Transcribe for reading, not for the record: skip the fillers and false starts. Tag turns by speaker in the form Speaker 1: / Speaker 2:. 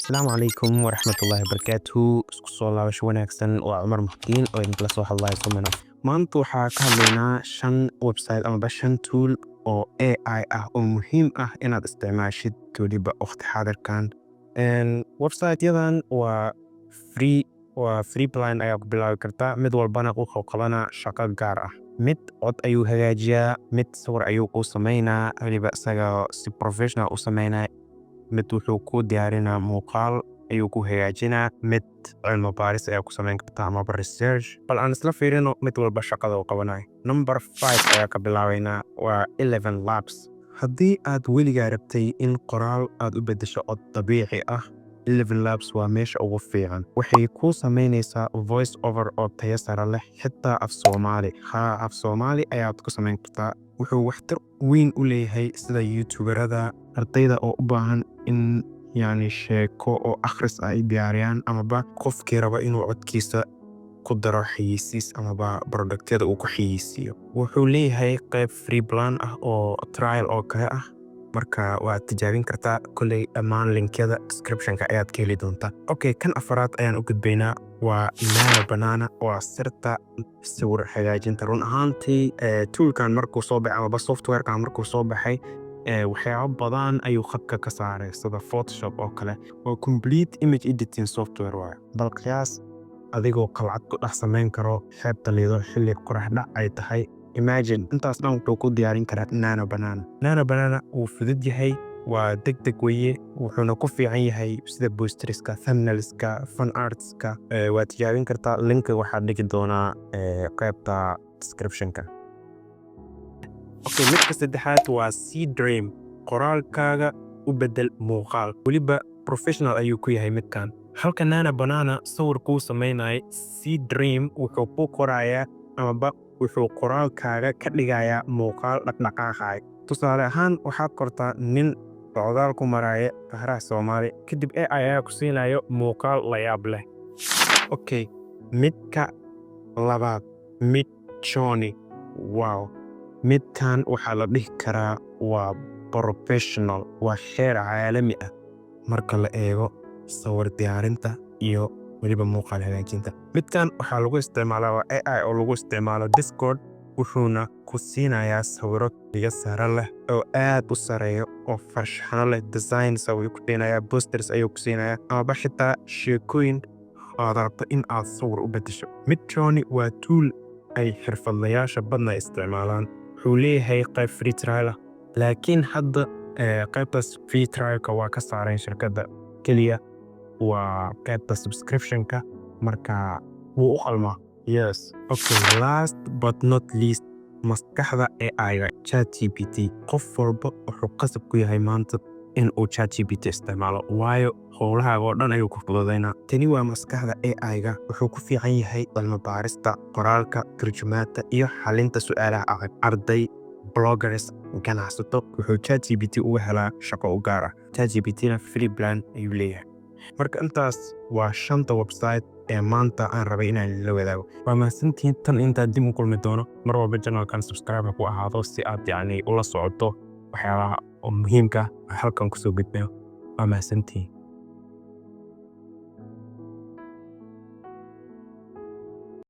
Speaker 1: Asalaamu calaykum waraxmatullaahi wabarakaatuhu. Isku soo laabasho wanaagsan. Waa Cumar Muxdiin oo idinkala soo hadlaya Somano. Maanta waxaa ka hadlaynaa shan website amaba shan tool oo AI ah oo muhiim ah inaad isticmaashid weliba waqti xaadirkan. Website-yadan waa free, waa free plan ayaa ku bilaabi kartaa. Mid walbana wuxuu qabanaa shaqo gaar ah. Mid cod ayuu hagaajiyaa, mid sawir ayuu kuu sameynaa, weliba isaga si professional u sameynaa. Mid wuxuu kuu diyaarinaa muuqaal ayuu ku hagaajinaa, mid cilmi baaris ayaa ku sameyn kartaa amaba research. Bal aan isla fiirino mid walba shaqada uu qabanayo. Number 5 ayaa ka bilaabeynaa, waa 11 Labs. Haddii aad weligaa rabtay in qoraal aad u beddesho cod dabiici ah, 11 Labs waa meesha ugu fiican. Waxay kuu sameynaysaa voice over oo tayo sare leh, xitaa af Soomaali. Haa, af Soomaali ayaad ku sameyn kartaa. Wuxuu waxtar weyn u leeyahay sida youtuberada, ardayda oo u baahan in yacni sheeko oo akhris ah ay diyaariyaan, amaba qofkii raba inuu codkiisa ku daro xayeysiis amaba productyada uu ku xayeysiiyo. Wuxuu leeyahay qayb free plan ah oo trial oo kale ah, marka waad tijaabin kartaa. Kolley dhammaan linkyada descriptionka ayaad ka heli doontaa. Okay, kan afaraad ayaan u gudbaynaa, waa Nano Banana. Waa sirta sawir hagaajinta. Run ahaantii, toolkan markuu soo baxay amaba softwarekan markuu soo baxay, waxyaabo badan ayuu khadka ka saaray, sida Photoshop oo kale. Waa complete image editing software waaye. Bal qiyaas adigoo qalcad ku dhex samayn karo xeebta Liido xilli qorax dhac ay tahay. Imagine, intaas dhan wuxuu ku diyaarin karaa Nano Banana. Nano Banana wuu fudud yahay, waa deg deg weye, wuxuuna ku fiican yahay sida posterska, thumbnailska, fan artska. Waad tijaabin kartaa. Linka waxaad dhigi doonaa qaybta descriptionka. Okay, midka saddexaad waa Seedream. Qoraalkaaga u bedel muuqaal, weliba professional ayuu ku yahay midkan. Halka Nano Banana sawir kuu samaynaya, Seedream wuxuu ku qorayaa amaba wuxuu qoraalkaaga ka dhigayaa muuqaal dhaqdhaqaaqaya. Tusaale ahaan, waxaad qortaa "nin socdaal ku maraya bahraha Soomaali", kadib AI ayaa ku siinayo muuqaal la yaab leh. Okay, midka labaad, Midjourney. Wow, midkan waxaa la dhihi karaa waa professional, waa xeer caalami ah marka la eego sawir diyaarinta iyo weliba muuqaal hagaajinta. Midkan waxaa lagu isticmaalaa, waa AI oo lagu isticmaalo Discord, wuxuuna ku siinayaa sawiro tayo sare leh oo aad u sareeyo oo farshaxano leh. Designs ayuu ku siinayaa, posters ayuu ku siinayaa, amaba xitaa sheekooyin aad rabto in aad sawir u beddesho. Midjourney waa tool ay xirfadlayaasha badna isticmaalaan. Wuxuu leeyahay qayb free trial ah, laakiin hadda qaybtaas free trialka waa ka saareen shirkadda, keliya waa qaybta subscriptionka. Marka wuu u qalmaa, yes. Okay, last but not least, maskaxda AI-ga, ChatGPT. Qof walba wuxuu qasab ku yahay maanta in uu ChatGPT isticmaalo, waayo howlahaaga oo dhan ayuu ku fududaynaa. Tani waa maskaxda AI-ga. Wuxuu ku fiican yahay cilmi baarista, qoraalka, turjumaadda iyo xalinta su'aalaha adag. Arday, bloggers, ganacsato, wuxuu ChatGPT uga helaa shaqo u gaar ah. ChatGPT-na free plan ayuu leeyahay. Marka intaas waa shanta website ee maanta aan rabay inaan la wadaago. Waa mahadsantihiin. Tan intaan dib u kulmi doono, mar walba channelkan subscribe ku ahaado si aad yacni ula socoto waxyaabaha oo muhiimka ah halkan kusoo gudbayo. Waa mahadsantihiin.